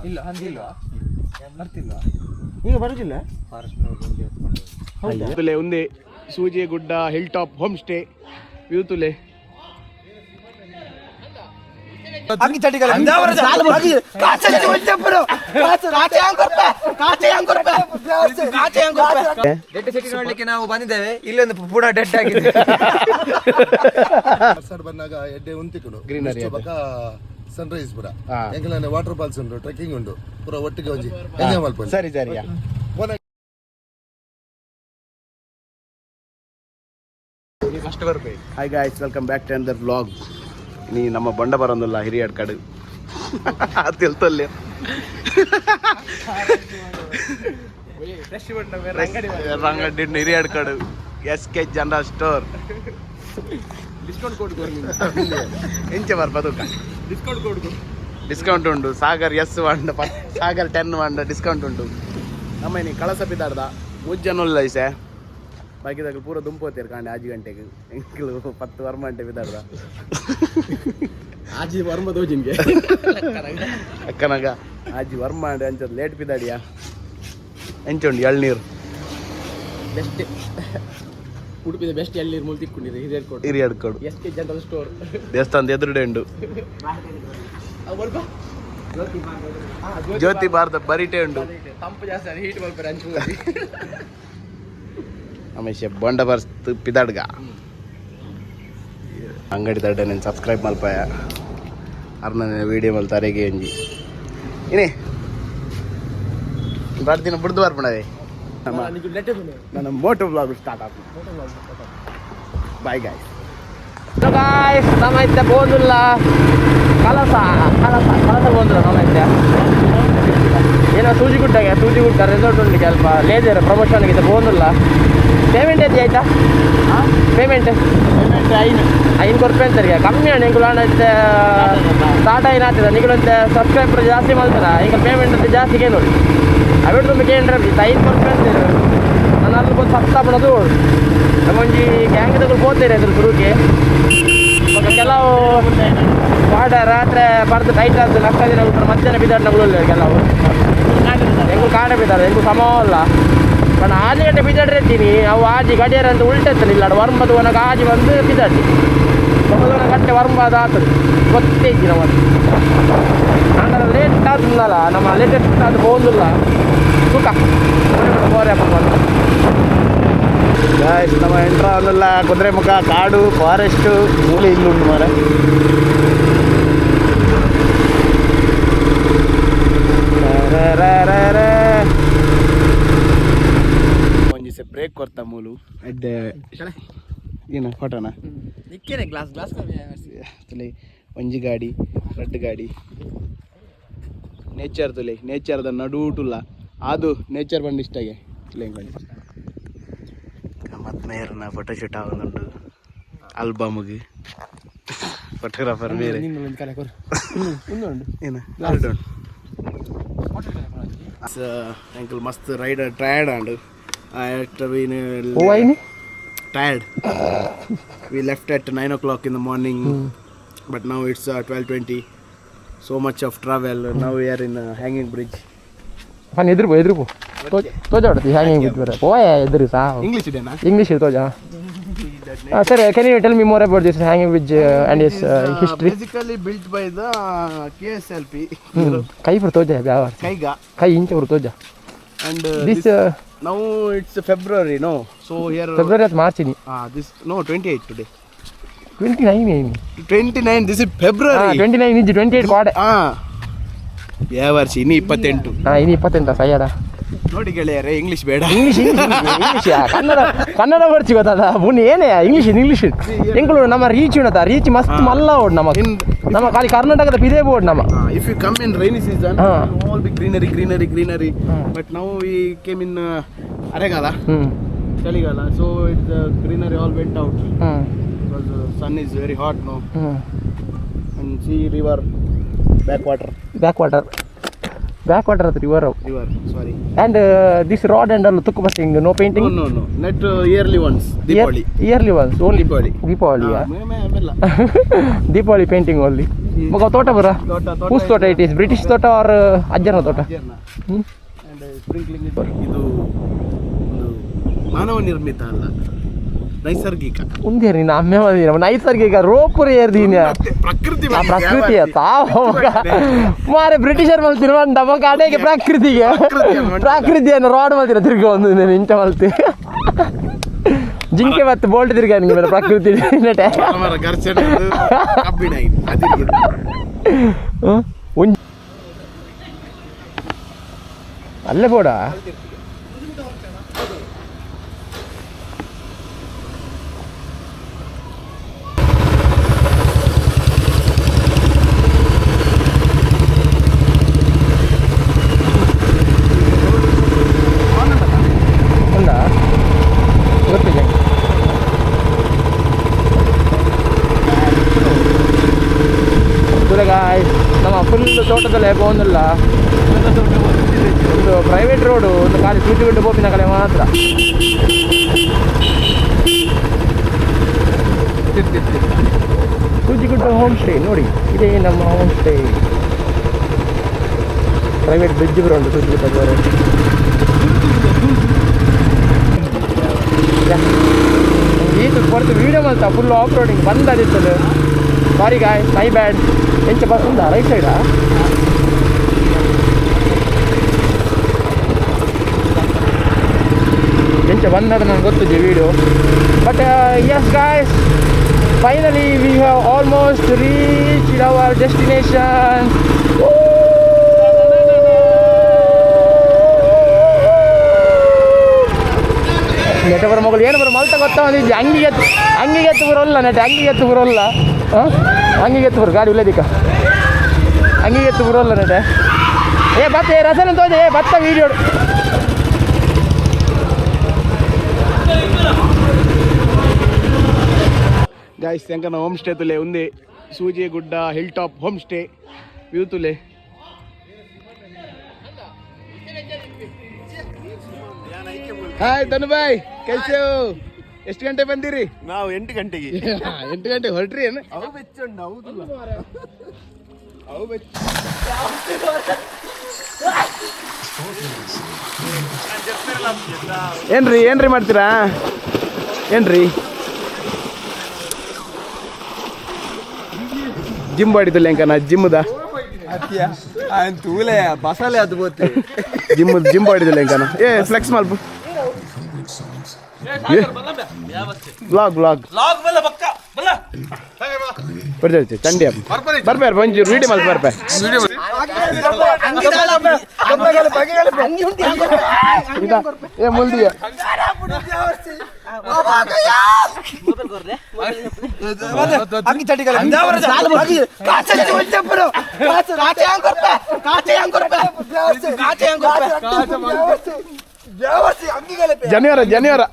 ಇಲ್ಲ, ಹಂದಿಲ್ವಾ? ಬರ್ತಿಲ್ವಾ? ಈಗ ಬರುದಿಲ್ಲ. ತುಲೆ ಒಂದೇ ಸೂಜೆ ಗುಡ್ಡ hill top home stay view ತುಲೆ. ಡೆಡ್ ಸಿಟಿ ನೋಡ್ಲಿಕ್ಕೆ ನಾವು ಬಂದಿದ್ದೇವೆ. ಇಲ್ಲೊಂದು ಪುನಃ ಡೆಡ್ ಆಗಿದೆ. ಸೈಡ್ ಬಂದಾಗ ಎಡ್ಡೆ ಉಂತಿಕ್ಕುಂಡು. Greenery. ಬೊಕ ಸನ್ರೈಸ್ ಪೂರ. ಎಂಕಲನೆ ವಾಟರ್ ಫಾಲ್ಸ್ ಉಂಟು, ಟ್ರೆಕ್ಕಿಂಗ್ ಉಂಟು, ಪೂರ ಒಟ್ಟಿಗೆ ಒಂಜಿ ಎಂಜಾಯ್ ಮಲ್ಪೊಲಿ. ಸರಿ ಸರಿ. Hi guys, welcome back to another vlog. ನೀ ನಮ್ಮ ಬಂಡ ಬರೋದಿಲ್ಲ ಹಿರಿಯಡ್ ಕಡೆ ತಿಳ್ತಲ್ಲಿ ರಂಗಡ್ಡಿ ಹಿರಿಯಡ್ ಕಡು S K general store. Discount code. ಎಂಚ ಬರ್ಪದು? Discount code. Discount ಉಂಟು. ಸಾಗರ್ ಎಸ್ ವಂಡ, ಸಾಗರ್ 10 ವಂಡ ಡಿಸ್ಕೌಂಟ್ ಉಂಟು. ನಮ್ಮ ನೀ ಕಳಸ ಬಿದ್ದಾಡ್ದ ಮುಜ್ಜನುಲ್ಲ ಐಸೆ. ಬಾಕಿದಾಗ ಪೂರ ದುಂಪೋತೀರ್ ಕಾಂಡೆ ಆಜಿ ಗಂಟೆಗೆ. ಎಂಕ್ಲು 10 ವರ್ಮಂಟೆ ಬಿದ್ದಾಡ್ದ. ಆಜಿ ವರ್ಮ ದೋಜಿನ್ಗೆ. ಅಕ್ಕನಾಗ ಆಜಿ ವರ್ಮ ಅಂಡೆ ಅಂಚದ ಲೇಟ್ ಬಿದ್ದಾಡಿಯಾ. ಎಂಚುಂಡು ಎಳ್ನೀರು? ಬೆಸ್ಟ್, ಉಡುಪಿದ ಬೆಸ್ಟ್ ಎಳ್ನೀರು ಮೂಲ ತಿಕ್ಕೊಂಡಿದೆ ಹಿರಿಯರ್ಕೋಟೆ. ಹಿರಿಯಡ್ಕೋಡು. S K general store. ದೇವಸ್ಥಾನದ ಎದುರುಡೆ ಉಂಡು. ಜ್ಯೋತಿ ಬಾರ್ದ ಬರಿಟೆ ಉಂಡು. ತಂಪು ಜಾಸ್ತಿ ಅದು ಹೀಟ್ ಮಲ್ಪರೆ ಅಂಚು. ಆಮೇಲೆ ಬೊಂಡ ಬರ್ಸ್ತು ಪಿದಾಡ್ಗ ಅಂಗಡಿ ದಡ್ಡ. నేను ಸಬ್ಸ್ಕ್ರೈಬ್ ಮಲ್ಪಾಯ ಅರ್ನ ವೀಡಿಯೋ ಮಲ್ತಾರೆಗೆ ಒಂಜಿ ಇನಿ ರಡ್ಡ್ ದಿನ ಬುಡ್ದು ಬರ್ಪಣವೆ. ನನ್ನ ಮೋಟೋ ಬ್ಲಾಗ್ ಸ್ಟಾರ್ಟ್ ಆಗ. Bye guys. ಗಾಯ್ಸ್, ನಮ್ಮ ಇತ್ತೆ ಪೋಂದುಲ್ಲ ಕಲಸ ಕಲಸ ಕಲಸ ಪೋಂದುಲ್ಲ. ನಮ್ಮ ಇತ್ತೆ ಏನೋ ಸೂಜಿಗುಡ್ಡಗೆ, ಸೂಜಿಗುಡ್ಡ ರೆಸಾರ್ಟ್ ಉಂಟು ಅಲ್ಪ ಲೇಜರ್ ಪ್ರಮೋಷನ್ ಇದೆ, ಪೋಂದುಲ್ಲ. ಪೇಮೆಂಟ್ ಎತ್ತಿ ಆಯ್ತಾ? ಪೇಮೆಂಟ್ ಐನು. ಐನು ಕೊರ್ಪೆ ಅಂತಾರೆ, ಕಮ್ಮಿ ಅಣ್ಣ. ಎಂಕುಲು ಅಣ್ಣ ಇತ್ತೆ ಸ್ಟಾರ್ಟ್ ಆಯ್ನ ಆಗ್ತದೆ. ನಿಗುಲಂತೆ ಸಬ್ಸ್ಕ್ರೈಬರ್ ಜಾಸ್ತಿ ಮಾಡ್ತಾರ, ಈಗ ಪೇಮೆಂಟ್ ಅಂತ ಜಾಸ್ತಿ ಕೇಳೋಡಿ. ಅವೆಡ್ ತುಂಬ ಕೇಂದ್ರ ಐನು ಕೊರ್ಪೆ ಅಂತಾರೆ. ನಾನು ಅಲ್ಲಿ ಬಂದು ಸತ್ತ ನಮ್ಮೊಂಜಿ ಗ್ಯಾಂಗ್ ತಗೊಂಡು ಹೋಗ್ತೇನೆ ಅದ್ರ ಸುರುಕೆ. ಬೊಕ ಕೆಲವು ಪಾಡ ರಾತ್ರಿ ಪರ್ದು ಟೈಟ್ ಆದ್ದು ಲಕ್ಕ ದಿನ ಬಿಟ್ಟರೆ ಮಧ್ಯಾಹ್ನ ಬಿದ್ದಾಡ್ನಗಳು ಇಲ್ಲ. ಕೆಲವು ಹೆಂಗು ಕಾಡ ಬಿದ್ದಾರೆ, ಹೆಂಗು ಸಮ ಅಲ್ಲ. ಬಟ್ ಆಜಿ ಗಂಟೆ ಬಿದ್ದಾಡ್ರೆ ಇರ್ತೀನಿ ಅವು ಆಜಿ ಗಡಿಯಾರ ಅಂತ ಉಲ್ಟೆತ್ತಲ್ಲ. ಇಲ್ಲ, ವರ್ಮದು ಒನಗ ಆಜಿ ಬಂದು ಬಿದ್ದಾಡಿ ಒಂಬತ್ತು ಗಂಟೆ ವರ್ಂಬದ ಆತದೆ. ಗೊತ್ತೇ ಇದ್ದಿ ನಾವು ಆಂಡಲ ಲೇಟ್ ಆತದಲ್ಲ. ನಮ್ಮ ಲೇಟೆಸ್ಟ್ ಅದು ಹೋದಿಲ್ಲ. ಸುಖ ಬೋರೆ. ಗಾಯ್ಸ್, ನಮ್ಮ ಎಂಟ್ರ ಅವನ್ನೆಲ್ಲ ಕುದುರೆಮುಖ ಕಾಡು ಫಾರೆಸ್ಟ್ ಮೂಲೆ ಇಲ್ಲುಂಡು ಮಾರ. ಒಂಜಿ ಬ್ರೇಕ್ ಕೊರ್ತ ಮೂಲು ಎಡ್ಡೆ ಏನ ಫೋಟೋನಾ? ನಿಕ್ಕೇನೆ ಗ್ಲಾಸ್ ಗ್ಲಾಸ್. ತುಲೆ ಒಂಜಿ ಗಾಡಿ, ರಡ್ಡ್ ಗಾಡಿ. ನೇಚರ್ ತುಲೆ, ನೇಚರ್ದ ನಡೂಟುಲ್ಲ ಅದು ನೇಚರ್ ಬಂದು ಇಷ್ಟಾಗೆ ತುಲೆ. ಮತ್ತು ಮೇರ್ನ ಫೋಟೋ ಶೂಟ್ ಆಗೋದುಂಟು ಆಲ್ಬಮ್ಗೆ. ಫೋಟೋಗ್ರಾಫರ್ ಮೇರೆ. ಏನ ಅಂಕಲ್ ಮಸ್ತ್ ರೈಡ್ ಟಯರ್ಡ್ and ಹೂವಾಯಿನಿ. Tired. We left at 9 o'clock in the morning, but now it's 12:20. So much of travel. Now we are in a hanging bridge. Fun ಎದುರು ಪೋ, ಎದುರು ಪೋ. ತೋಜಾಡ್ತಿ ಹ್ಯಾಂಗಿಂಗ್ ಬಿದ್ದು ಬರ ಪೋಯ ಎದುರು ಸಾ. English idena? English ತೋಜ. Sir, can you tell me more about this hanging bridge and its history? Basically built by the KSLP. ಕೈ ಪುರ ತೋಜ ಯಾವ. Kaiga. ಕೈ ಇಂಚ ಪುರ ತೋಜ. And this this, now it's February, no? So here February ಅದು ಮಾರ್ಚ್ ಇನಿ. This no 28 today. 29 ಇನಿ. 29, this is February. 29 ಇಜ್ಜಿ, 28 ಕೋಡೆ. ಆ ಯಾವ ವರ್ಷ ಇನ್ನು 28. ಹಾಂ, ಇನ್ನು 28 ಸಯ್ಯದ. ನೋಡಿ ಗೆಳೆಯರೇ, ಇಂಗ್ಲಿಷ್ ಬೇಡ. English English English Kannada Kannada ಬರ್ಚಿ ಗೊತ್ತದ ಬುನ್ ಏನೇ ಇಂಗ್ಲೀಷ್ ಇಂಗ್ಲೀಷ್. ಎಂಕುಲು ನಮ್ಮ ರೀಚ್ ಉಂಟದ, ರೀಚ್ ಮಸ್ತ್ ಮಲ್ಲ ಓಡ್ ನಮ್ಮ. ನಮ್ಮ ಖಾಲಿ ಕರ್ನಾಟಕದ ಪಿದೇ ಬೋರ್ಡ್ ನಮ್ಮ. If you come in rainy season, all be greenery, greenery, greenery. But now we came in ಅರೆಗಾಲ, ಹ್ಮ್ ಚಳಿಗಾಲ, so it greenery all went out hmm because sun is very hot, no? Hmm. And see river back water. Back water, back water ಅದು river. River, sorry. And this road and all ತುಕ್ಕು bushing, no painting? No, no, net yearly once, Deepavali. Yearly once only. Deepavali. Deepavali. ಆಮೇಲೆ Deepavali painting only. ಮಗ ತೋಟ ಬರ ಪೂಸ್ ತೋಟ. It is British ತೋಟ ಆರ್ ಅಜ್ಜನ ತೋಟ. Sprinkling. ಇದು ಒಂದು ಮಾನವ ನಿರ್ಮಿತ ಅಲ್ಲ, ನೈಸರ್ಗಿಕ. ಉಂದೇ ನೀನು ಅಮ್ಮೆ ಬಂದಿನ ನೈಸರ್ಗಿಕ ರೋಪುರಿ ಏರ್ದೀನ. ಪ್ರಕೃತಿ. ಆ ಪ್ರಕೃತಿ ತಾವು ಮಾರೆ ಬ್ರಿಟಿಷರ್ ಮಲ್ತಿನ ಬಂದ ಮಗ ಅಡೇಗೆ ಪ್ರಕೃತಿಗೆ ಪ್ರಕೃತಿಯನ್ನು ರಾಡ್ ಮಲ್ತಿನ ತಿರ್ಗಿ ಒಂದು ಇಂಚ ಮಲ್ತಿ ಜಿಂಕೆ ಮತ್ತು ಬೋಲ್ಟ್ ತಿರ್ಗ ನಿಮಗೆ ಮೇಲೆ ಪ್ರಕೃತಿ ನೆಟೆ. ಮರ ಘರ್ಷಣೆ, ಕಬ್ಬಿಣ ಇದು ಅದಿರಿಗೆ. ಒಂಜಿ ಅಲ್ಲೇ ಬೋಡ. ಉಂಡಾ? ಗೊತ್ತಿಲ್ಲ. ಗಾಯ್ಸ್, ನಮ್ಮ ಫುಲ್ ತೋಟದಲ್ಲೇ ಪೋಂದಿಲ್ಲ. ಒಂದು ಪ್ರೈವೇಟ್ ರೋಡು, ಒಂದು ಖಾಲಿ ಸೂಟಿ ಬಿಟ್ಟು ಪೋಪಿನ ಕಡೆ ಮಾತ್ರ. ಸೂಜಿಗುಡ್ಡ ಹೋಮ್ ಸ್ಟೇ ನೋಡಿ, ಇದೇ ನಮ್ಮ home stay. Private bridge ಬರೋ ಉಂಟು ಸೂಜಿಗುಡ್ಡ. ಈತ ಕೊಡ್ತು ವೀಡಿಯೋ ಮಲ್ತ full off roading ಬಂದ್ ಅದಿತ್ತದು. Sorry guy, my bad. ಎಂಚ ಬಸ್ ಉಂದಾ? ರೈಟ್ ಸೈಡಾ? ಎಂಚ ಬಂದದ ನಂಗೆ ಗೊತ್ತಿದೆ video. But yes guys, finally we have almost reach our destination. ನೆಟ ಬರೋ ಮಗಳು ಏನು ಬರೋ ಮಲ್ತ ಗೊತ್ತಾ ಬಂದಿದ್ದೆ. ಅಂಗಿಗೆ ಎತ್ತು, ಅಂಗಿಗೆ ಎತ್ತು ಬರೋಲ್ಲ ನೆಟ, ಅಂಗಿಗೆ ಎತ್ತು ಬರೋಲ್ಲ. ಹಾಂ, ಅಂಗಿಗೆ ಎತ್ತು ಬರು ಗಾಡಿ ಉಳ್ಳದಿಕ್ಕ. ಅಂಗಿಗೆ ಎತ್ತು ಬರೋಲ್ಲ ನೆಟ. ಏ ಬತ್ತ, ಏ ರಸನ ತೋಜೆ, ಏ ಬತ್ತ ವೀಡಿಯೋ. ಗಾಯ್ಸ್, ಎಂಕನ ಹೋಮ್ ಸ್ಟೇ ತುಲೆ ಒಂದೇ Sujigudda hill top home stay view ತುಲೆ. ಹಾಯ್ ಧನುಬಾಯ್, ಕೈಸೆ ಹೋ? ಎಷ್ಟು ಗಂಟೆ ಬಂದಿರಿ? ನಾವು 8 ಗಂಟೆಗೆ. 8 ಗಂಟೆಗೆ ಹೊರಟ್ರಿ ಏನು? ಅವು ಬೆಚ್ಚುಂಡು, ಹೌದಲ್ಲ? ಅವು ಬೆಚ್ಚ. ಏನ್ರಿ ಏನ್ರಿ ಮಾಡ್ತೀರಾ? ಏನ್ರಿ ಜಿಮ್ ಬಾಡಿದಿಲ್ಲ ಎಂಕನ ಜಿಮ್ದ? ತೂಲೆ ಬಸಲೆ ಅದು ಬೋತೆ. Gym gym ಬಾಡಿದಿಲ್ಲ ಎಂಕನ. ಏ ಫ್ಲೆಕ್ಸ್ ಮಲ್ಪ ಬ್ಲಾಗ್ ಬ್ಲಾಗ್ ಬರ್ತಾರೆ ಚಂಡಿ ಬರ್ಪೆ ಒಂಚೂರು ವೀಡಿಯೋ ಮಲ್ಪ ಬರ್ಪೆ. ಏ ಮುಲ್ದಿಯ. ಜನಿವಾರ ಜನಿವಾರ.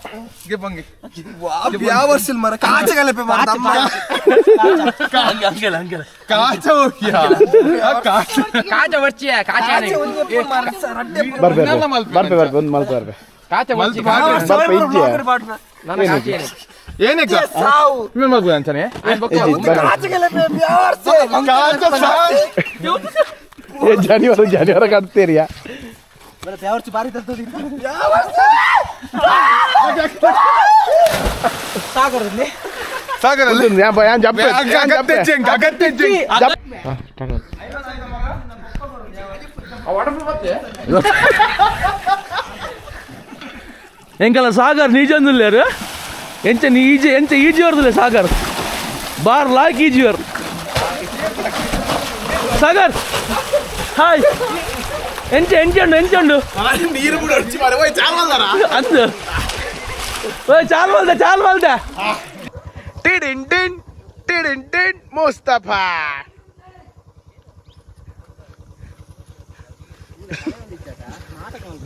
ಮರ ಕಾಚ ಕಲಪೆ. ಕಾಚ ಕಾಚ ಬರ್ಚಿಯ ಕಾಚ. ಬರ್ಪೆ ಬರ್ಪೆ ಬರ್ಪೆ ಒಂದು ಮಲ್ಪ ಬರ್ಪೆ. ಕಾಚ ಬರ್ಚಿ. ಬರ್ಪೆ ಇಜ್ಜಿಯ. ನನ್ನ ಕಾಚ ಏನಕ್ಕೆ ಮಲ್ಪುದ ಅಂತಾನೆ? ಏ ಜನಿವಾರ ಜನಿವಾರ ಕಟ್ತೀರಿಯಾ? ಸಾಗರಲ್ಲಿ ಜಪ್ಪೆ. ಅಗತ್ಯ. ಎಂಕಲ ಸಾಗರ್ ನೀಜೊಂದುಲ್ಲೇರು ಎಂಚ ಈಜಿ ಎಂಚ ಈಜಿ ವರ್ದಿಲ್ಲ ಸಾಗರ್ ಬಾರ್ ಲಾಯ್ಕ್ ಈಜಿಯರ್. ಸಾಗರ್ ಹಾಯ್. ಎಂಚ ಎಂಚ ಉಂಡು ಎಂಚ ಉಂಡು? ನೀರು ಕೂಡ ಅಂದು ಓಯ್ ಚಾಲ್ ಮಲ್ದೆ ಚಾಲ್ ಮಲ್ದೆ. ಟಿಡಿನ್ ಟಿನ್ ಟಿಡಿನ್ ಟಿನ್ ಮುಸ್ತಫಾ.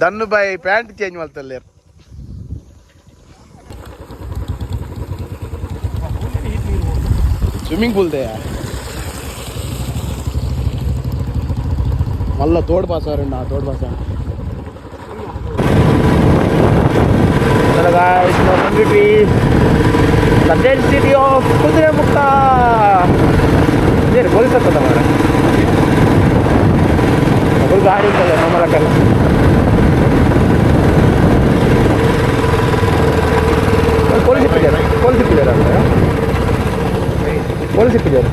ದನ್ನುಬಾಯಿ ಪ್ಯಾಂಟ್ ಚೇಂಜ್ ಮಾಡ್ತಲ್ಲೇರು. ಸ್ವಿಮ್ಮಿಂಗ್ ಪೂಲ್ ದೆಯಾ ಮಲ್ಲ ತೋಡ್ ಪಾಸಾರಂಡ ತೋಡ್ ಪಾಸ. Hello guys, ನಾವು ಬಂದ್ಬಿಟ್ವಿ the dead city of Kudremukh. ಅದೇ ಪೊಲೀಸ್ ಹತ್ತದ ಮಾರ ಒಬ್ಬರು ಗಾಡಿ ಇತ್ತಲ್ಲ ನಮ್ಮಲಕ್ಕಲ್ಲ ಪೊಲೀಸ್ ಇಪ್ಪಿದ್ದಾರೆ ಪೊಲೀಸ್ ಇಪ್ಪಿದ್ದಾರೆ ಅಂತ ಪೊಲೀಸ್ ಇಪ್ಪಿದ್ದಾರೆ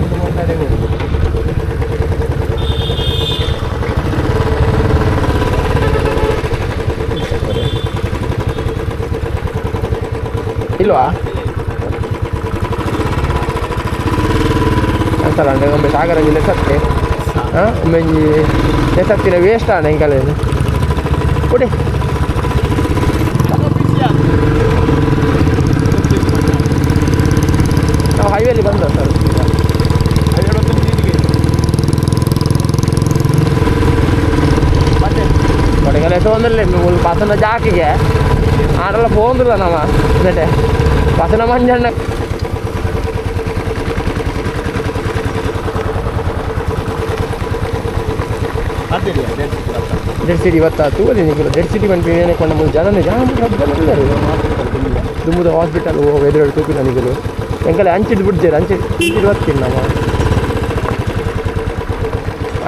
ಇಲ್ವಾ ಅಂತಲ್ಲ ಅಂದ್ರೆ ಒಮ್ಮೆ ಸಾಗರ ಲೆಸತ್ತೆ ಹಾಂ ಒಮ್ಮೆ ಲೆಸತ್ತಿನ ವೇಸ್ಟ್ ಆಣ ಎಂಕಲೆ ಕೊಡಿ ನಾವು ಹೈವೇಲಿ ಬಂದ ಸರ್ ಕೊಡೆಗಲ ಒಂದಿಲ್ಲ ಪಸನ ಜಾಕಿಗೆ ಆಡಲ್ಲ ಪೋಂದಿಲ್ಲ ನಮ್ಮ ನೆಟೆ ಪಸನ ಮಂಜಣ್ಣ ಡೆಡ್ ಸಿಟಿ ಇವತ್ತು ತೂವಲ್ಲಿ ನಿಖಿಲ ಡೆಡ್ ಸಿಟಿ ಬಂದು ಏನೇ ಕೊಂಡ ಮುಂದೆ ಜನನೇ ಜನ ಜನ ದುಮ್ಮದ ಹಾಸ್ಪಿಟಲ್ ಹೋಗಿ ಎದುರು ತೂಪಿಲ್ಲ ನಿಗಲು ಎಂಕಲೆ ಅಂಚಿಡ್ ಬಿಡ್ಜೇರು ಅಂಚಿಡ್ ಇಂಚಿಡ್ ಬರ್ತೀನಿ ನಮ್ಮ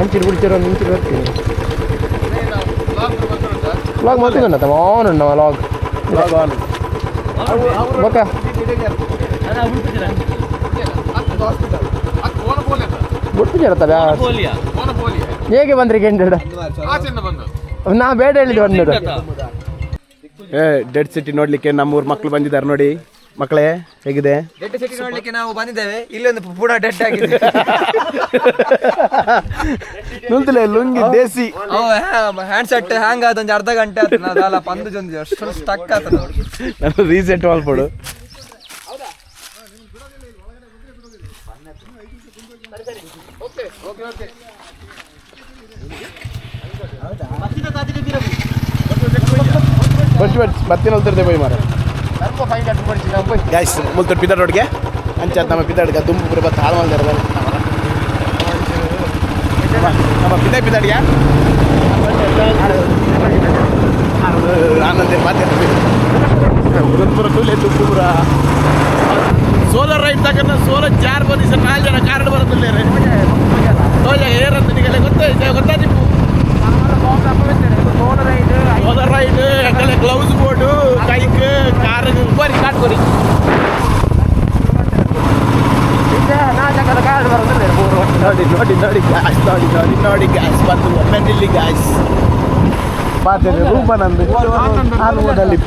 ಅಂಚಿಡ್ ಬಿಡ್ಜೇರು ಒಂದು ಇಂಚಿಡ್ ಬರ್ತೀನಿ ಲಾಗ್ ಮಾಡ್ತಿದ್ದ ತಮ್ಮ ಆನ್ ಉಂಡು ನಮ್ಮ log log on ಬೊಕ್ಕ ಬಿಡ್ತಿದ್ದೀರತ್ತ ಹೇಗೆ ಬಂದ್ರಿ ಕೆಂಡ ನಾ ಬೇಡ ಹೇಳಿದ್ದು ಬಂದದ್ದು. ಏ ಡೆಡ್ ಸಿಟಿ ನೋಡ್ಲಿಕ್ಕೆ ನಮ್ಮೂರ್ ಮಕ್ಕಳು ಬಂದಿದ್ದಾರೆ ನೋಡಿ. ಮಕ್ಕಳೇ ಹೇಗಿದೆ ಡೆಡ್ ಸಿಟಿ ನೋಡ್ಲಿಕ್ಕೆ ನಾವು ಬಂದಿದ್ದೇವೆ. ಇಲ್ಲೊಂದು ಪೂರ ಡೆಡ್ ಆಗಿದೆ. ನುಲ್ತಲೆ ಲುಂಗಿ ದೇಸಿ hand set hang ಆದ ಒಂದು ಅರ್ಧ ಗಂಟೆ ಆಯ್ತು. ನಾವು ಅಲ್ಲ ಪಂದು ಜೊಂದು ಅಷ್ಟು ಸ್ಟಕ್ ಆತ ನಾನು ರೀಸೆಟ್ ಮಾಡ್ಬಿಡು. ಬಸ್ ಬಸ್ ಬತ್ತಿನ ಹೊಲ್ತಿರ್ದೆ ಬೈ ಮಾರ ಗ್ಯಾಸ್ ಮುಲ್ತೊಟ್ಟು ಪಿದಾಡೋಡ್ಗೆ ಅಂಚಾತ್ ನಮ್ಮ ಪಿದಾಡ್ಗ ದುಂಬು ಪುರ ಬತ್ತ ಹಾಳು ಮಾಡ್ದಾರ ನಮ್ಮ ಪಿದ ಪಿದಾಡ್ಗೆ ಆನಂದ ಮಾತೆ ಪುರ ತುಲೆ ದುಂಬು ಪುರ ಸೋಲಾರ್ ರೈಡ್ ತಗೊಂಡ ಸೋಲಾರ್ ಚಾರ್ ಬಂದಿ ಸರ್ 4 ಜನ ಕಾರ್ಡ್ ಬರುತ್ತಿಲ್ಲ ಏನಂತ ನಿಮಗೆ ಗೊತ್ತಾಯ್ತು ಗೊತ್ತಾದಿಪ್ಪು ಸೋಲಾರ್ ರೈಡ್ ಯಾಕಂದ್ರೆ ಗ್ಲೌಸ್ ಬೋರ್ಡು ಕೈಕ್ ಕಾರ್ ಬರಿ ಕಾಟ್ ಬರಿ ನೋಡಿ ನೋಡಿ ನೋಡಿ ಗ್ಯಾಸ್ ನೋಡಿ ನೋಡಿ ನೋಡಿ ಗ್ಯಾಸ್ ಬಂದು ಒಮ್ಮೆ ನಿಲ್ಲಿ ಗ್ಯಾಸ್ ಪಾತ್ರೆ ರೂಪ ನಂದು ನಾನು ಓದಲ್ಲಿ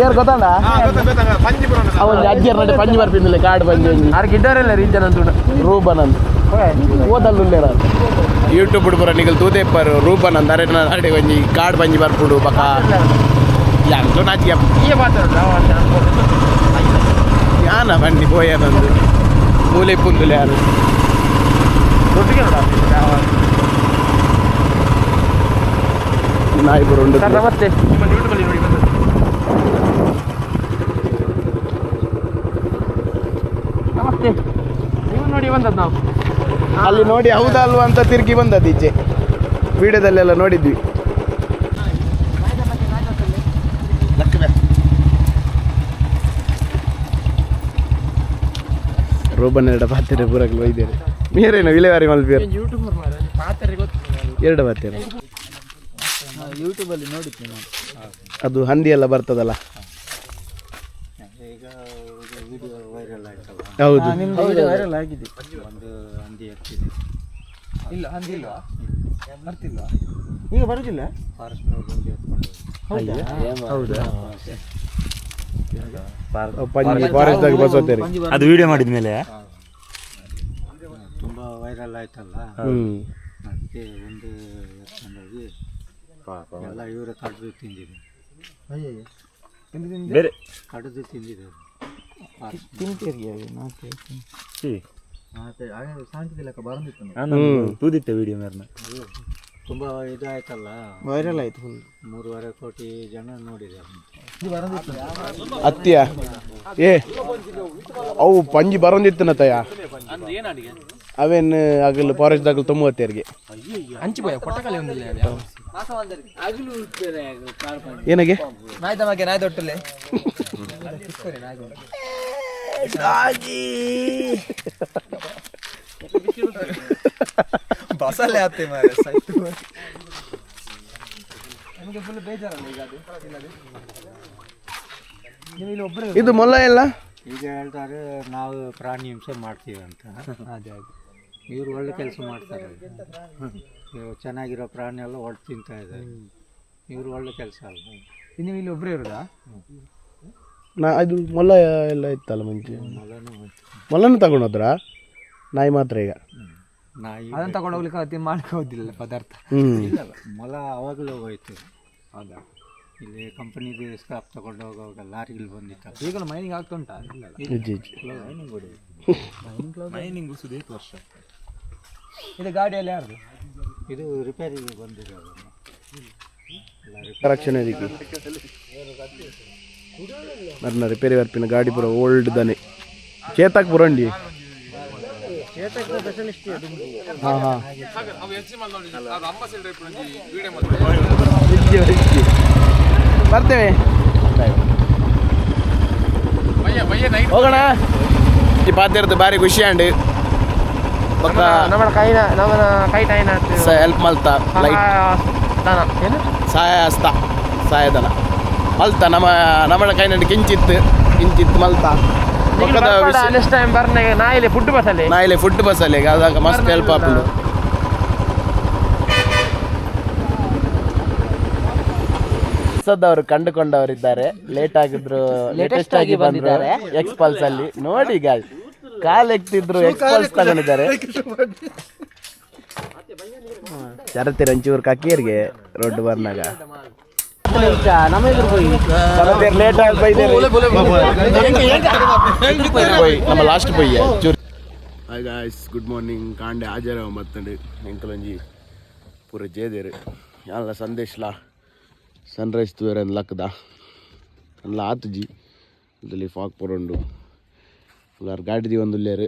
ಯಾರು ಗೊತ್ತಲ್ಲ ಅವನ್ ಅಜ್ಜಿಯರ್ ನಡೆ ಪಂಜಿ ಬರ್ಪಿಂದಿಲ್ಲ ಕಾಡು ಪಂಜಿ ಒಂಜಿ ಆರ್ ಗಿಡ್ಡರೆಲ್ಲ ರೀಜನ್ ಅಂತ ರೂಪನಂದ್ ಓದಲ್ಲುಲ್ಲೇರ ಯೂಟ್ಯೂಬ್ ಪೂರ ನಿಗಲ್ ತೂದೇಪ್ಪರು ರೂಪನಂದ್ ಅರೆ ಅರೆ ಒಂಜಿ ಕಾಡು ಪಂಜಿ ಬರ್ಪುಡು ಬಕ ಯಾಂಕ್ಲು ನಾಚಿಗೆ ಯಾನ ಬನ್ನಿ ಪೋಯನಂದು ಮೂಲೆ ಪುಂದುಲೆ ಯಾರು ನಾಯಿ ಪೂರ ಉಂಡು ಸರ್ ನಮಸ್ತೆ. ನಮಸ್ತೆ. ನೀವು ನೋಡಿ ಬಂದದ್ದು ನಾವು ಅಲ್ಲಿ ನೋಡಿ ಹೌದಾ ಅಲ್ವಾ ಅಂತ ತಿರುಗಿ ಬಂದದ್ದು ಈಚೆ ವಿಡಿಯೋದಲ್ಲೆಲ್ಲ ನೋಡಿದ್ವಿ. ರೋಬನ್ ಎರಡು ಪಾತ್ರೆ ಪೂರಕ್ಕೆ ಒಯ್ದೇರೆ ಮೀರೇನು ವಿಲೇವಾರಿ ಮಲ್ಪೇರು ಯೂಟ್ಯೂಬರ್ ಪಾತ್ರೆ ಗೊತ್ತು ಎರಡು ಪಾತ್ರೆ ಯೂಟ್ಯೂಬಲ್ಲಿ ನೋಡಿದ್ದೆ ನಾನು. ಅದು ಹಂದಿ ಎಲ್ಲ ಬರ್ತದಲ್ಲ. ಈಗ ವಿಡಿಯೋ ವೈರಲ್ ಆಯ್ತಲ್ಲ. ಹೌದು ನಿಮ್ದು ವೈರಲ್ ಆಗಿದೆ. ಒಂದು ಹಂದಿ ಎತ್ತಿದೆ. ಇಲ್ಲ ಹಂದಿ ಇಲ್ವಾ ಬರ್ತಿಲ್ವಾ ಈಗ ಬರುದಿಲ್ಲ. ಫಾರೆಸ್ಟ್ನವ್ರು ಬಂದು ಎತ್ಕೊಂಡು ಹೌದಾ ಪಂಜಿ ಫಾರೆಸ್ಟ್ದಾಗ ಬಸೋತೇರಿ ಅದು ವಿಡಿಯೋ ಮಾಡಿದ ಮೇಲೆ ತುಂಬ ವೈರಲ್ ಆಯ್ತಲ್ಲ. ಹ್ಮ್ ಅದಕ್ಕೆ ಒಂದು ಎತ್ಕೊಂಡೋಗಿ ಎಲ್ಲ ಇವರೇ ಕಡಿದು ತಿಂದಿದೆ. ಬೇರೆ ಕಡಿದು ತಿಂದಿದೆ. ನಾನು ತೂದಿತ್ತೆ ವಿಡಿಯೋ ಮೇರ್ನ ತುಂಬ ಇದಾಯ್ತಲ್ಲ, ವೈರಲ್ ಆಯ್ತು. 3.5 ಕೋಟಿ ಜನ ನೋಡಿದ್ದಾರೆ. ಅತ್ತಿಯ ಏ ಅವು ಪಂಜಿ ಬರೋಂದಿತ್ತನ ತಯ ಅವೇನು ಆಗಲು ಫಾರೆಸ್ಟ್ ದಾಗಲು ತೊಂಬತ್ತೇರಿಗೆ ಏನಾಗೆ ನಾಯ್ದ ಬಗ್ಗೆ ನಾಯಿ ದೊಟ್ಟಲೆ. ಬಸಲೆ ಆತೆ ಮಾರೆ ಸೈತು. ನಿಮಗೆ ಫುಲ್ ಬೇಜಾರಲ್ಲ ಈಗ ಅದು ತಿನ್ನೋದು? ನೀವು ಇಲ್ಲಿ ಒಬ್ಬರೇ? ಇದು ಮೊಲ ಎಲ್ಲ. ಈಗ ಹೇಳ್ತಾರೆ ನಾವು ಪ್ರಾಣಿ ಹಿಂಸೆ ಮಾಡ್ತೀವಿ ಅಂತ. ಅದೇ ಅದೇ. ಇವರು ಒಳ್ಳೆ ಕೆಲಸ ಮಾಡ್ತಾರೆ. ಇವ್ರು ಚೆನ್ನಾಗಿರೋ ಪ್ರಾಣಿ ಎಲ್ಲ ಹೊಡೆದು ತಿಂತಾ ಇದ್ದಾರೆ. ಇವರು ಒಳ್ಳೆ ಕೆಲಸ ಅಲ್ಲ. ನೀವು ಇಲ್ಲಿ ಒಬ್ಬರೇ ಇರೋದಾ? ನಾ ಅದು ಮೊಲ ಎಲ್ಲ ಇತ್ತಲ್ಲ ಮುಂಚೆ. ಮೊಲನೂ ಉಂಟು. ಮೊಲನ ತಗೊಂಡೋದ್ರಾ? ನಾಯಿ ಮಾತ್ರ ಈಗ. ನಾಯಿ. ಅದನ್ನು ತಗೊಂಡು ಹೋಗ್ಲಿಕ್ಕೆ ಅದು ಮಾಡ್ಲಿಕ್ಕೆ ಹೋದಿಲ್ಲ ಪದಾರ್ಥ. ಮೊಲ ಆವಾಗಲೇ ಹೋಯ್ತು. ಹೌದಾ? ಇಲ್ಲಿ ಕಂಪನಿದು ಸ್ಕ್ರಾಪ್ ತಗೊಂಡು ಹೋಗುವಾಗ ಲಾರಿಗಳು ಬಂದಿತ್ತಲ್ಲ. ಈಗಲೂ ಮೈನಿಂಗ್ ಆಗ್ತಾ ಉಂಟಾ? ಇಲ್ಲ. ಇಜ್ಜಿ ಇಜ್ಜಿ. ಇದು ಗಾಡಿಯಲ್ಲಿ ಯಾರ್ದು? ಇದು ರಿಪೇರಿಗೆ ಬಂದಿರೋದು. ರಕ್ಷಣೆ ಇದಕ್ಕೆ ನನ್ನ ರಿಪೇರಿ ವರ್ಪಿನ ಗಾಡಿ ಪೂರ ಓಲ್ಡ್ ದನೆ ಚೇತಾಕ್ ಪುರಂಡಿ. ಹಾಂ ಹಾಂ, ಬರ್ತೇವೆ, ಹೋಗೋಣ. ಈ ಪಾತಿರ್ದು ಭಾರಿ ಖುಷಿ ಅಂಡ್ ಪಕ್ಕ. ನಮ್ಮ ಕೈನ ನಮ್ಮನ ಕೈ ಟೈನ ಹೆಲ್ಪ್ ಮಲ್ತ ಲೈಟ್ ಏನು ಸಹಾಯ ಹಸ್ತ ಸಹಾಯಧನ ಮಲ್ತ. ನಮ್ಮ ನಮ್ಮ ಕೈನಂಡು ಕಿಂಚಿತ್ತು ಕಿಂಚಿತ್ತು ಮಲ್ತ ಪಕ್ಕದ. ನೆಕ್ಸ್ಟ್ ಟೈಮ್ ಬರ್ನೆ ನಾಯಿಲೆ ಫುಡ್ ಬಸ್ಸಲ್ಲಿ. ನಾಯಿಲೆ ಫುಡ್ ಬಸ್ಸಲ್ಲಿ ಅದಾಗ ಮಸ್ತ್ ಹೆಲ್ಪ್ ಆಪುಂಡು. ಹೊಸದವರು ಕಂಡುಕೊಂಡವರಿದ್ದಾರೆ. ಲೇಟ್ ಆಗಿದ್ರು, ಲೇಟೆಸ್ಟ್ ಆಗಿ ಬಂದಿದ್ದಾರೆ. ಎಕ್ಸ್ಪಲ್ಸ್ ಅಲ್ಲಿ ನೋಡಿ ಗಾಯ್ ಕಾಲ್ ಎಕ್ತಿದ್ರು, ಎಕ್ಸ್ಪಲ್ಸ್ ತಗೊಂಡಿದ್ದಾರೆ. ಚರತಿರ ಒಂಚೂರು ಕಕ್ಕೀರಿಗೆ ರೋಡ್ ಬರ್ನಾಗ ಲೇಟ್ ಆಗಿ ಬೈದೇರಿ. ಪೋಯ್ ನಮ್ಮ ಲಾಸ್ಟ್ ಪೊಯ್ಯ ಚೂರು. Hi guys, good morning. ಕಾಂಡೆ ಹಾಜರಾವ ಮತ್ತಂಡು ಎಂಕಲೊಂಜಿ ಪೂರ ಜೇದೇರು ಯಾನ್ಲ ಸಂದೇಶ್ಲ ಸನ್ರೈಸ್ ತೂಯರೆ ಲಕ್ಕದ ಅಲ್ಲ ಆತುಜಿ. ಅಲ್ಲಿ ಫಾಗ್ ಪೂರ ಉಂಡು. ಉಲ್ಲಾರ್ ಗಾಡಿ ದೀವೊಂದುಲ್ಲೆರ್.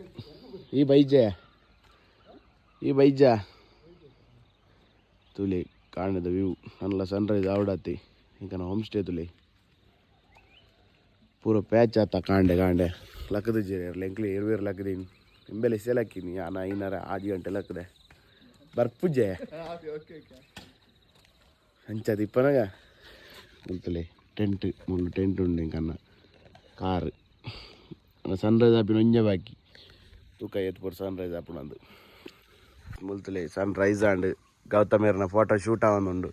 ಈ ಬೈಜೆ ಈ ಬೈಜ ತೂಲೆ ಕಾಂಡೆದ ವ್ಯೂ ನಲ್ಲ ಸನ್ರೈಸ್ ಆವಡಾತಿ. ಇಂಕನ ಹೋಮ್ ಸ್ಟೇ ತುಲೆ ಪೂರ ಪ್ಯಾಚ್ ಆತ. ಕಾಂಡೆ ಕಾಂಡೆ ಲಕ್ಕದಿಜ್ಜೆರ್ ಎಂಕ್ಲೆ ಇರ್ವೇರ್ ಲಕ್ಕದೀನಿ. ನಿಂಬೆಲೆ ಸೆಲಕ್ಕಿನಿ ಆನ ಐನಾರ ಆಜಿ ಗಂಟೆ ಲಕ್ಕದೆ ಬರ್ಪುಜೆ ಅಂಚ ಇಪ್ಪನಾಗ ಮುಲ್ತಲೆ ಟೆಂಟ್ ಮುಳ್ಳು ಟೆಂಟ್ ಉಂಡು. ಇಂಕನ್ನ ಕಾರ್ ಸನ್ರೈಸ್ ಆಪಿನ ಒಂಜೆ ಬಾಕಿ ತೂಕ ಏತ್ ಪೂರ ಸನ್ರೈಸ್ ಆಪುನಂದು. ಮುಲ್ತಲೆ ಸನ್ರೈಸ್ ಆಂಡ್ ಗೌತಮೇರ್ನ ಫೋಟೋ ಶೂಟ್ ಆವೊಂದುಂಡು.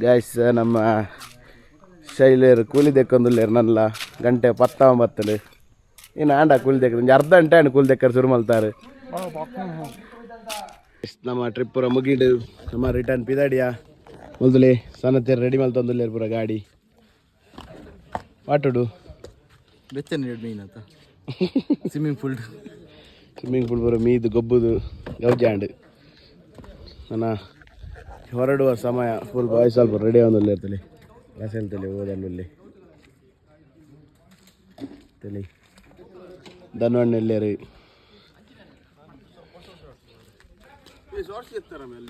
ಗಾಯ್ಸ್, ನಮ್ಮ ಶೈಲೇರು ಕೂಲಿ ದೆಕ್ಕೊಂದುಲ್ಲೇರು. ನಲ್ಲ ಗಂಟೆ 10:09. ಇನ್ನು ಆಂಡ ಕೂಲಿ ದೆಕ್ಕ ಒಂಜಿ ಅರ್ಧ ಗಂಟೆ ಆಂಡ್ ಕೂಲಿ ದೆಕ್ಕರ್ ಶುರು ಮಲ್ತಾರೆ. ನಮ್ಮ ಟ್ರಿಪ್ ಪೂರ ಮುಗಿಡು, ನಮ್ಮ ರಿಟರ್ನ್ ಪಿದಾಡಿಯಾ. ಮುಲ್ದುಲೆ ಸನ್ನತೇರು ರೆಡಿ ಮಲ್ತೊಂದುಲ್ಲೇರು ಪೂರ ಗಾಡಿ ವಾಟುಡು. ಬೆಚ್ಚನೆ ಮೀನ್ ಅಂತ ಸ್ವಿಮ್ಮಿಂಗ್ ಪೂಲ್. ಸ್ವಿಮ್ಮಿಂಗ್ ಪೂಲ್ ಪೂರ ಮೀದು ಗೊಬ್ಬುದು ಗೌಜಾಂಡ್. ನನ್ನ ಹೊರಡುವ ಸಮಯ. ಫುಲ್ ಬಾಯ್ಸ್ ಸ್ವಲ್ಪ ರೆಡಿ ಆವೊಂದುಲ್ಲೇರ್ತಲೆ ಕ್ಲಾಸ್ ಹೇಳ್ತಲೆ ಓದಲ್ಲಲ್ಲಿ ತಲೆ ಧನ್ವಣ್ಣೆಲ್ಲೇರು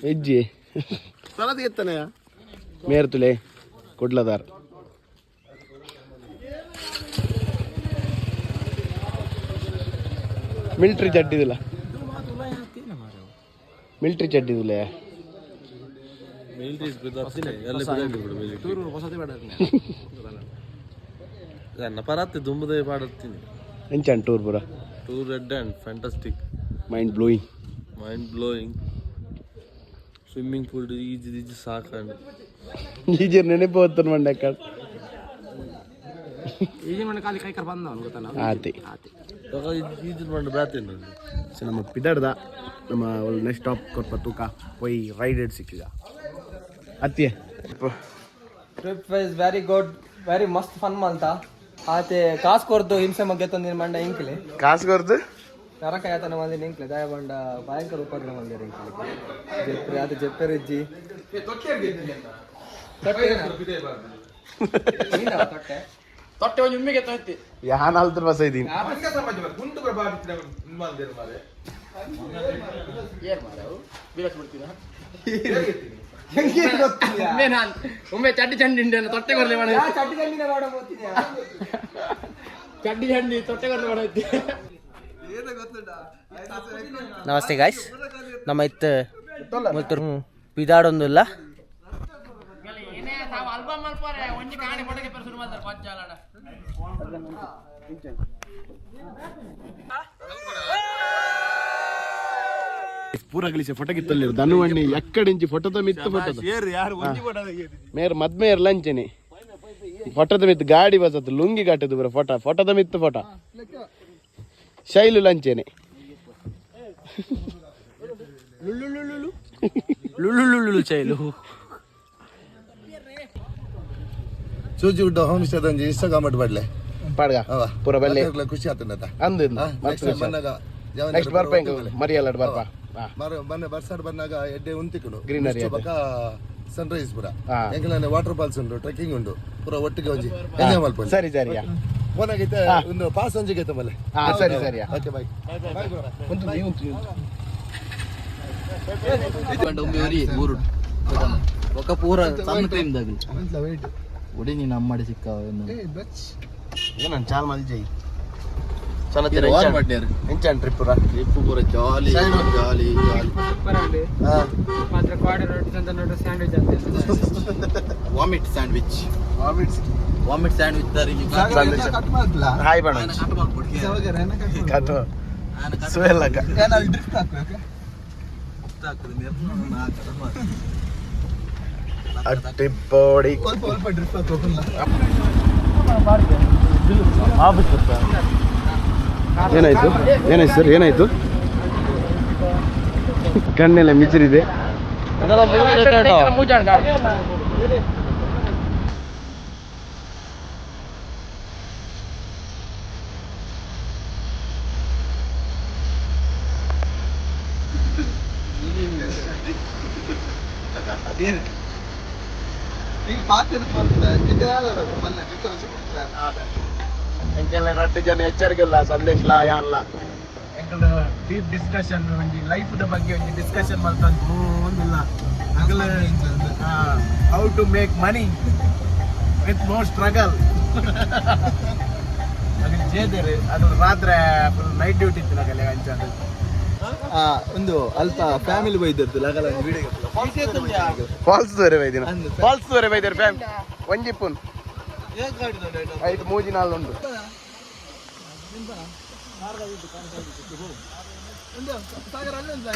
ಹೆಜ್ಜೆ ಮೇರ್ತುಲೆ ಕುಡ್ಲದಾರ್. ಮಿಲಿಟ್ರಿ ಚಡ್ಡಿದಿಲ್ಲ, ಮಿಲಿಟ್ರಿ ಚಡ್ಡಿದಿಲ್ಲ. ಪರಾತೆ ದುಂಬುದೇ ಪಾಡತ್ತೀನಿ. ಎಂಚಾನ್ ಟೂರ್ ಪೂರ? Tour red and fantastic. Mind blowing. Mind blowing. Swimming pool ಈಜಿ ಈಜಿ ಸಾಕಂಡ್. ಈಜಿ ನೆನಪು ಹೋಗ್ತಾನೆ ಮಂಡೆ ಕಡೆ. ಆತಿ. ಈಜಿನ ಮಂಡ ಬ್ಯಾತೇನು. ಸೊ ನಮ್ಮ ಪಿದಾಡ್ದ ನಮ್ಮ ನೆಕ್ಸ್ಟ್ ಸ್ಟಾಪ್ ಕೊರ್ಪ ತೂಕ ಪೋಯಿ ರೈಡ್ ಸಿಕ್ಕಿದ ಅತ್ತಿಯೇ. Trip is very good, very ಮಸ್ತ್ ಫನ್ ಮಲ್ತ. ಆತೆ ಕಾಸು ಕೊರ್ದು ಹಿಂಸೆ ಮಗ್ಗೆ ತಂದಿನ ಮಂಡ ಇಂಕ್ಲೆ. ಕಾಸು ಕೊರ್ದು ನರಕ ಯಾತನ ಮಂದಿನ ಇಂಕ್ಲೆ ದಯ ಬಂಡ ಭಯಂಕರ ಉಪದ್ರ ಮಂದಿರ ಇಂಕ್ಲೆ ಜೆಪ್ಪೆ ಆತ ಜೆಪ್ಪೆರಿಜ್ಜಿ ತೊಟ್ಟೆ. ಯಾನ್ ಅಲ್ತ್ರ ಬಸ್ ಇದ್ದೀನಿ. ಒಮ್ಮೆ ನಾನು ಒಮ್ಮೆ ಚಡ್ಡಿ ಚಂಡಿ ಉಂಟು ತೊಟ್ಟೆ ಕೊರ್ಲೆ ಮಾಡ. ಚಡ್ಡಿ ಚಂಡಿನ ಮಾಡ ಹೋಗ್ತೀನಿ. ಚಡ್ಡಿ ಚಂಡಿ ತೊಟ್ಟೆ ಕೊರ್ಲೆ ಮಾಡ. ನಮಸ್ತೆ ಗಾಯ್ಸ್, ನಮ್ಮ ಇತ್ತು ಮುಲ್ತೂರು ಪಿದಾಡೊಂದುಲ್ಲ. ಪೂರ ಗಲಿಸೆ ಫೋಟೋ ಕಿತ್ತಲ್ಲಿ ಧನುವಣ್ಣಿ ಎಕ್ಕಡಿಂಚಿ ಫೋಟೋದ ಮಿತ್ತು ಫೋಟೋದ ಮೇರ್ ಮದ್ಮೇರ್ ಲಂಚನೆ ಫೋಟೋದ ಮಿತ್ತು ಗಾಡಿ ಬಸತ್ತು ಲುಂಗಿ ಕಟ್ಟದು ಬರ ಫೋಟೋ ಫೋಟೋದ ಮಿತ್ತು ಫೋಟೋ ಶೈಲು ಲಂಚನೆ. ಲುಳ್ಳು ಚೈಲು. ಸೂಜಿ ಗುಡ್ಡ ಹೋಮ್ ಸ್ಟೇ ಒಂಜಿ ಇನ್ಸ್ಟಾಗ್ರಾಮ್ ಬಡ್ಲೆ. ಪಾಡ್ಗ. ಅವ. ಪೂರ ಬಲ್ಲೆ. ಮಾತೆರ್ಗ್ಲ ಖುಷಿ ಆತುಂಡತ. ಅಂದು. ನೆಕ್ಸ್ಟ್ ಟೈಮ್ ಬಂದಾಗ. ನೆಕ್ಸ್ಟ್ ಬರ್ಪ ಎಂಕ್ ಮರಿಯಲ್ಲಡ್ ಬರ್ಪ. ಮೊನ್ನೆ ಬರ್ಸಾಡ್ ಬಂದಾಗ ಎಡ್ಡೆ ಉಂತಿಕ್ಕುಂಡು. Greenery ಆತೆ. ಬೊಕ ಸನ್ರೈಸ್ ಪೂರ. ಹಾ. ಎಂಕಲನೆ ವಾಟರ್ ಫಾಲ್ಸ್ ಉಂಡು, ಟ್ರೆಕ್ಕಿಂಗ್ ಉಂಡು, ಪೂರ ಒಟ್ಟಿಗೆ ಒಂಜಿ ಎಂಜಾಯ್ ಮಲ್ಪೊಲಿ. ಸರಿ ಸರಿಯಾ. ಫೋನಾಗೈತೆ ಒಂದು ಪಾಸ್ ಒಂಜಿಗೆ ಮಲ್ಲೆ. ಹಾ ಸರಿ ಸರಿಯಾ. Okay, bye. ಉಂಟು ನೀವು ಉಂಟು ಉಂಟು. ఒక ಪೂರ ಸಣ್ಣ ಟೈಮ್ ದಾಗಲಿ ಒಡಿ ನೀನು ಅಮ್ಮಡಿ ಸಿಕ್ಕ. ಏನನ್ ಚಾಲ್ ಮಲ್ ಜೈ. ಮಾಡ್ಯಾರ. ಎಂಚಾನ್ ಟ್ರಿಪ್ ಪೂರ? ಟ್ರಿಪ್ ಪೂರ ಜಾಲಿ ಜಾಲಿ ಜಾಲಿ. ಮಾತ್ರ ಕ್ವಾರ್ಟರ್ ರೊಟ್ಟಿ ತಂದ ನೋಡು, ಸ್ಯಾಂಡ್ವಿಚ್ ಅಂತ. Vomit sandwich, vomit sandwich. Hi ಬಣ ಕಟ್ಟು ಸುವೆಲ್ಲಕ. ಅಟ್ಟಿಪ್ಪೋಡಿ. ಏನಾಯ್ತು ಏನಾಯ್ತು ಸರ್? ಏನಾಯ್ತು? ಕಣ್ಣೆಲ್ಲ ಮಿಚಿರಿದೆ. ಎಂಕೆಲ್ಲ ರಡ್ಡು ಜನ ಎಚ್ಚರಿಕೆಲ್ಲ ಸಂದೇಶ್ ಲಾ ಯಾನ್ಲ ಎಂಕಲ್ ಡೀಪ್ ಡಿಸ್ಕಷನ್ ಒಂಜಿ ಲೈಫ್ ದ ಬಗ್ಗೆ ಒಂಜಿ ಡಿಸ್ಕಷನ್ ಮಲ್ತೊಂದು ಒಂದಿಲ್ಲ. ಅಗಲ how to make money with no struggle. ಅಗಲ್ ಜೇದೇರು ಅದು ರಾತ್ರಿ ಫುಲ್ ನೈಟ್ ಡ್ಯೂಟಿ ಇತ್ತು ನಗಲೆ ಅಂಚ. ಒಂದು ಅಲ್ಪ ಫ್ಯಾಮಿಲಿ ಬೈದಿರ್ತಲ್ಲ ಅಗಲ ವಿಡಿಯೋ. ಫಾಲ್ಸ್ ದೊರೆ ಬೈದಿನ, ಫಾಲ್ಸ್ ದೊರೆ ಬೈದೇರು ಫ್ಯಾಮ್ ಒಂಜಿ ಪುನ್ ಐಟ್ ಮೂಜಿ ನಾಲ್ ಉಂಡು. ಒಂದು ಸಾಗರ ಅಲ್ಲೊಂದು.